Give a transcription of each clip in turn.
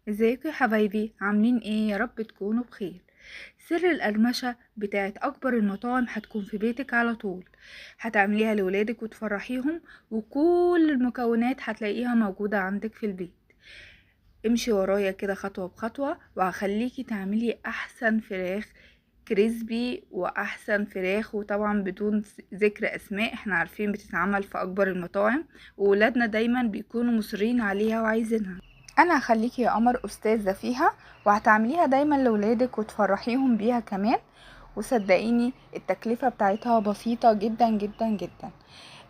ازيكم يا حبايبي؟ عاملين ايه؟ يا رب تكونوا بخير. سر القرمشة بتاعت اكبر المطاعم هتكون في بيتك على طول، هتعمليها لولادك وتفرحيهم، وكل المكونات هتلاقيها موجودة عندك في البيت. امشي ورايا كده خطوة بخطوة وهخليكي تعملي احسن فراخ كريسبي واحسن فراخ، وطبعا بدون ذكر اسماء، احنا عارفين بتتعمل في اكبر المطاعم وولادنا دايما بيكونوا مصرين عليها وعايزينها. انا هخليكي يا قمر استاذة فيها، وهتعمليها دايما لولادك وتفرحيهم بيها كمان، وصدقيني التكلفة بتاعتها بسيطة جدا جدا جدا.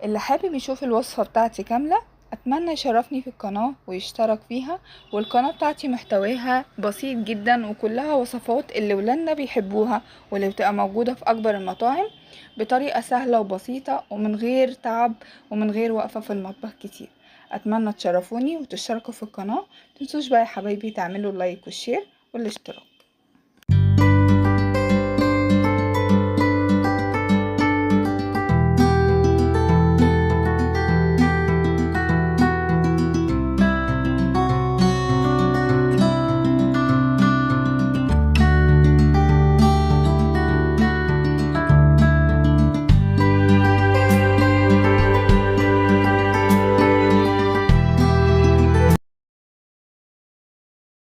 اللي حابب يشوف الوصفة بتاعتي كاملة اتمنى يشرفني في القناة ويشترك فيها، والقناة بتاعتي محتواها بسيط جدا وكلها وصفات اللي ولادنا بيحبوها واللي بتبقى موجودة في اكبر المطاعم بطريقة سهلة وبسيطة ومن غير تعب ومن غير وقفة في المطبخ كتير. اتمنى تشرفوني وتشتركوا في القناة. متنسوش بقى يا حبايبي تعملوا like وال share والاشتراك.